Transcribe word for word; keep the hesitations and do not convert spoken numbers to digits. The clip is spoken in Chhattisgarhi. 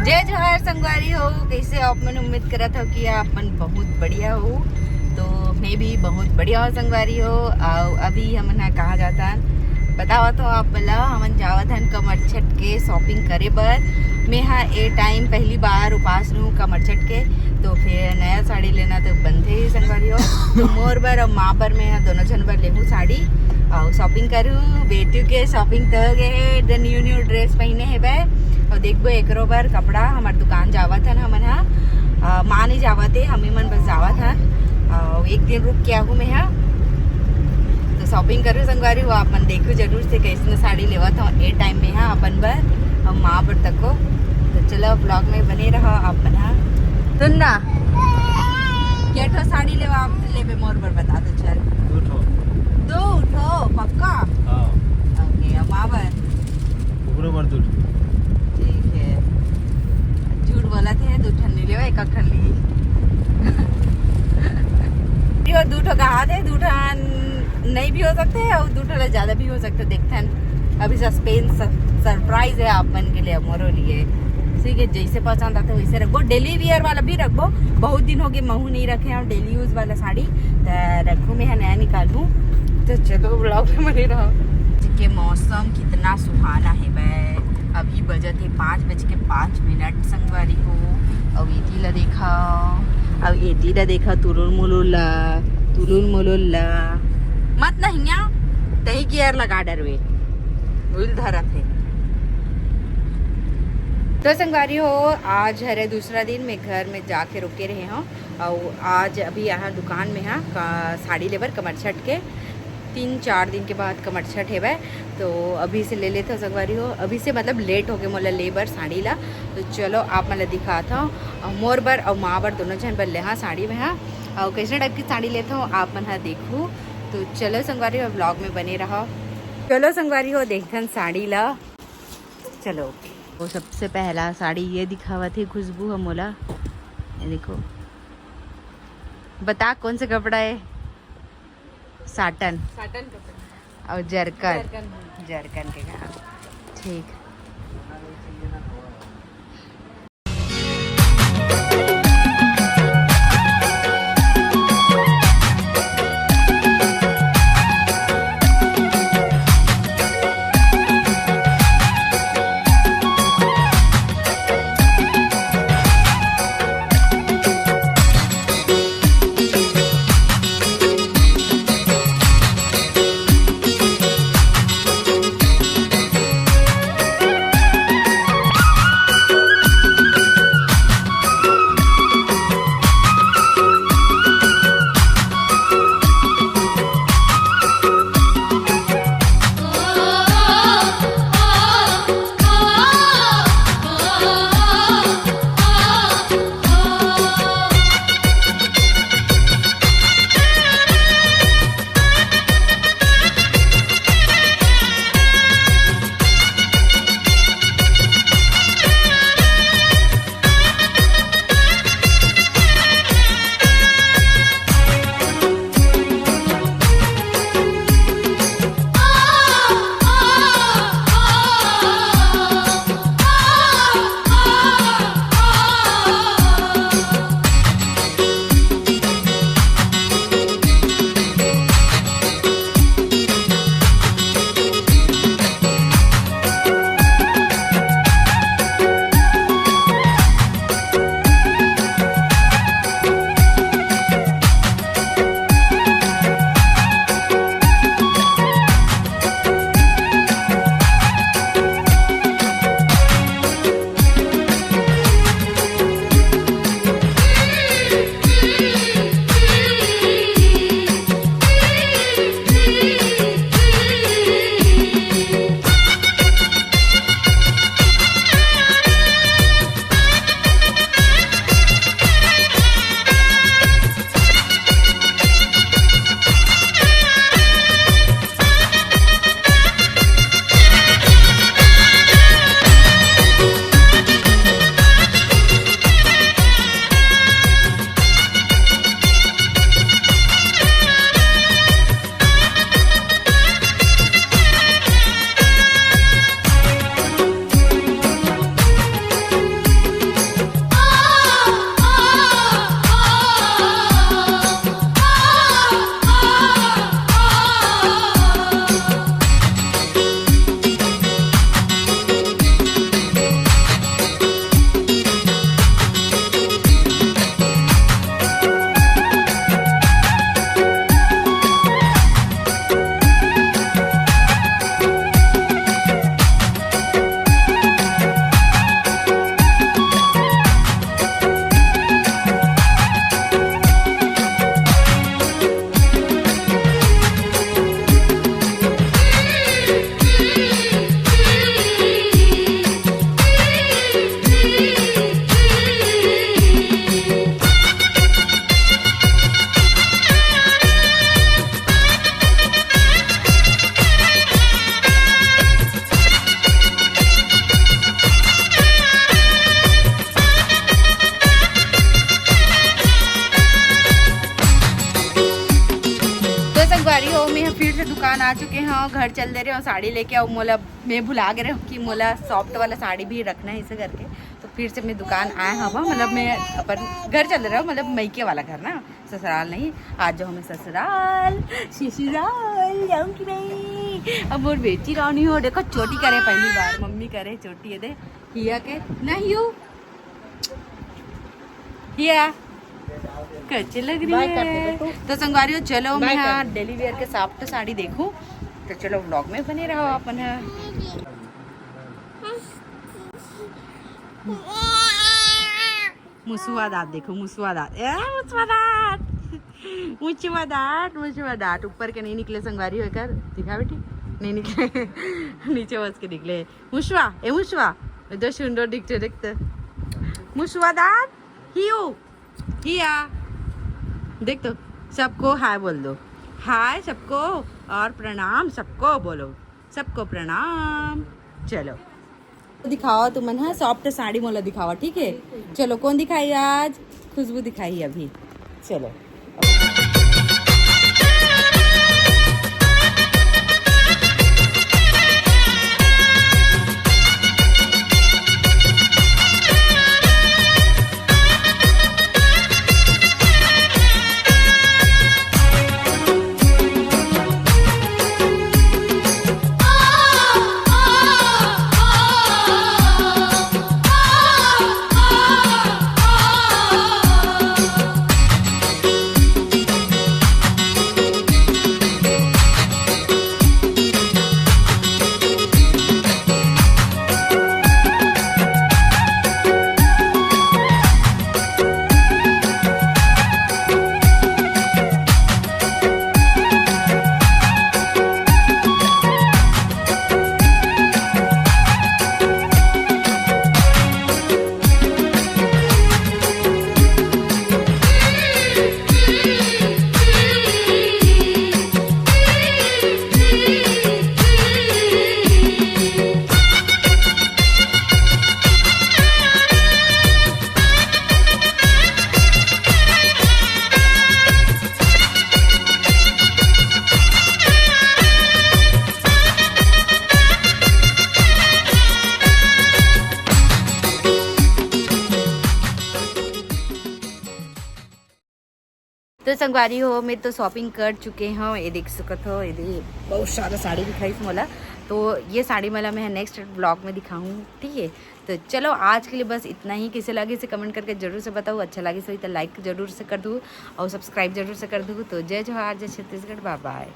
जय जोहार संगवारी हो, कैसे हो आप मन? उम्मीद करत हो कि आप मन बहुत बढ़िया हो। तो मैं भी बहुत बढ़िया हो संगवारी हो। अउ अभी हमन ह कहाँ जाथन बतावत हो आप ला, हमन जावत हन कमरछट के shopping करे बर। मैं ह ए time पहली बार उपास रहूँ कमरछट के, तो फिर नया साड़ी लेना तो बनथे ही संगवारी हो। तो मोर बर अउ माँ बर मैं ह दोनों झन बर लेहूँ साड़ी अउ shopping करूँ। बेटू के shopping तो हो गए हे, the new new dress पहने हेबे। अउ देखबो एकरो बर कपड़ा, हमर दुकान जावत हन हमन ह। अ, माँ नहीं जावत हे, हमी मन बस जावत हन। अ, एक दिन रुक के आहू मैं ह। तो shopping करूँ संगवारी हो, आप मन देखू जरूर से कैसन साड़ी लेवत हो ए time में ह अपन बर अउ माँ बर तको। तो चलो vlog में बने रहो आप मन ह। सुन ना, के ठो साड़ी लेवा आप लेबे मोर बर बता दो चल। दो ठो। दो ठो पक्का? हाँ। OK, अब माँ बर? ओकरो बर दो ठो। ठीक है। झूठ बोलत हे, दो ठन नहीं लेवा, एक ठन ली। यो दो ठो कहा थे, दो ठन नहीं भी हो सकते और दो ठो ले ज्यादा भी हो सकते, देखते हैं। अभी suspense, surprise है आप मन के लिए, मोरो लिए। ठीक है, जैसे पसंद आते वैसे रखबो। Daily wear वाला भी रखबो, बहुत दिन हो गए महू नहीं रखे हम daily use वाला साड़ी, तो रखू मैं ह नया निकालू। तो चलो vlog में बने रहो। के मौसम कितना सुहाना है बे। अभी बजत है पाँच बज के पाँच मिनट संगवारी हो। अउ एती ला देखा, अउ एती ला देखा, तुलुल मुलुल ला, तुलुल मुलुल ला। मत नहिया, तही gear लगा डरवे, उइल धरत है। तो संगवारी हो, आज हरे दूसरा दिन, मैं घर में जाके रुके रहे हूँ। अउ आज अभी यहाँ दुकान में हा का साड़ी लेबर कमरछट के, तीन चार दिन के बाद कमरछट हेवय, तो अभी से ले लेथव संगवारी हो। अभी से मतलब late हो गए मोला ले बर साड़ी ला। तो चलो आप मन ला दिखात हव, अउ मोर बर अउ माँ बर दोनों झन बर लेहा साड़ी में हा। अउ कैसे type की साड़ी लेथव आप मन हा देखू। तो चलो संगवारी हो, vlog में बने रहो। चलो संगवारी हो, देखथन साड़ी ला। चलो OK। वो सबसे पहला साड़ी ये दिखावत हे खुशबू ह मोला। ये देखो, बता कौन से कपड़ा है? साटन। साटन कपड़ा। और जरकन। जरकन। जरकन के कहा। ठीक। दुकान आ चुके हैं और घर चल दे रहे हो साड़ी लेके। और मोला, मैं भुला गए रहे हूँ कि मोला सॉफ्ट वाला साड़ी भी रखना है, इसे करके। तो फिर से मैं दुकान आए हवा, मतलब मैं अपन घर चल दे रहे हो, मतलब मइके वाला घर ना, ससुराल नहीं। आज जो हमें ससुराल, ससुराल जाऊंगी मैं। अब मोर बेटी रानी हो, देखो चोटी करे पहली बार, मम्मी करे चोटी, ये दे। हिया के नहीं यू, हिया कैसे लग रही है? तो संगवारी हो, चलो मैं यहाँ डेली वियर के सॉफ्ट साड़ी देखूँ। तो चलो व्लॉग में बने रहो अपन। मुसुआ दांत देखो, मुसुआ दांत, ए, मुसुआ दांत, मुसुआ दांत, मुसुआ दांत ऊपर के नहीं निकले संगवारी हो कर, दिखा बेटी, नहीं निकले। नीचे बस के निकले। मुसुआ, ए मुसुआ, इतना सुंदर दिखते देखते। मुसुआ दांत, हियू, हिया। देख तो, सबको हाय बोल दो, हाय सबको, और प्रणाम सबको बोलो, सबको प्रणाम। चलो दिखाओ तुमन, हाँ, सॉफ्ट साड़ी मोला दिखाओ, ठीक है? चलो, कौन दिखाई आज? खुशबू दिखाई अभी। चलो। तो संगवारी हो, मैं तो शॉपिंग कर चुके हूँ। ये देख सकत हो, ये दे बहुत सारा साड़ी दिखाई मोला। तो ये साड़ी मोला मैं नेक्स्ट ब्लॉग में दिखाऊँ, ठीक है? तो चलो, आज के लिए बस इतना ही। कैसे लगे इसे कमेंट करके जरूर से बताओ। अच्छा लगे सही तो लाइक जरूर से कर दो और सब्सक्राइब जरूर से कर दो। तो जय जोहार, जय छत्तीसगढ़, बाय बाय।